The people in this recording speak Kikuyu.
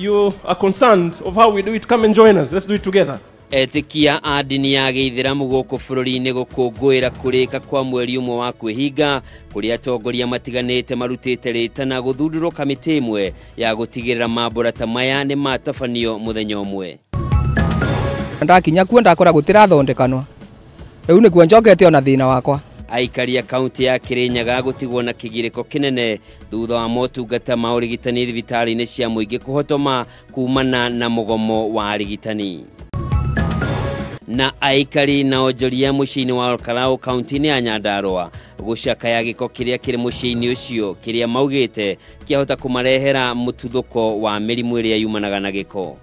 you are concerned of how we do it, come and join us. Let's do it together. Etĩkia a ndini ya gĩithĩramu gũkũ bũrũri-inĩ gũkũngũĩra kũrĩka kwa mweri ũmwe wa kwĩhinga kũrĩa atongoria matiganĩte marutĩte rĩtana gũthundũrwo kamĩtĩ ĩmwe ya gũtigĩrĩra mambũra ta maya nĩ matabanio mũthenya ũmwe. Ndakinya kuo ndakora gũtirathondekanwa rĩu nĩkuo njokete ona thĩna wakwa. Aikari a kaunti ya Kirinyaga gũtigwo na kĩgirĩko kĩnene thutha wa motungata ma ũrigitani thibitarĩ-inĩ cia mũingĩ kũhotoma kumana na mũgomo wa arigitani. Na aikari na onjoria mũciĩ-inĩ wa Olkalau kaunti-inĩ ya Nyandarua gũcakaya gĩko kĩrĩa kĩrĩ mũciĩ-inĩ ũcio kĩrĩa maugĩte kĩahota kũmarehera mũtuthũko wa mĩrimũ ĩrĩa yumanaga na gĩko.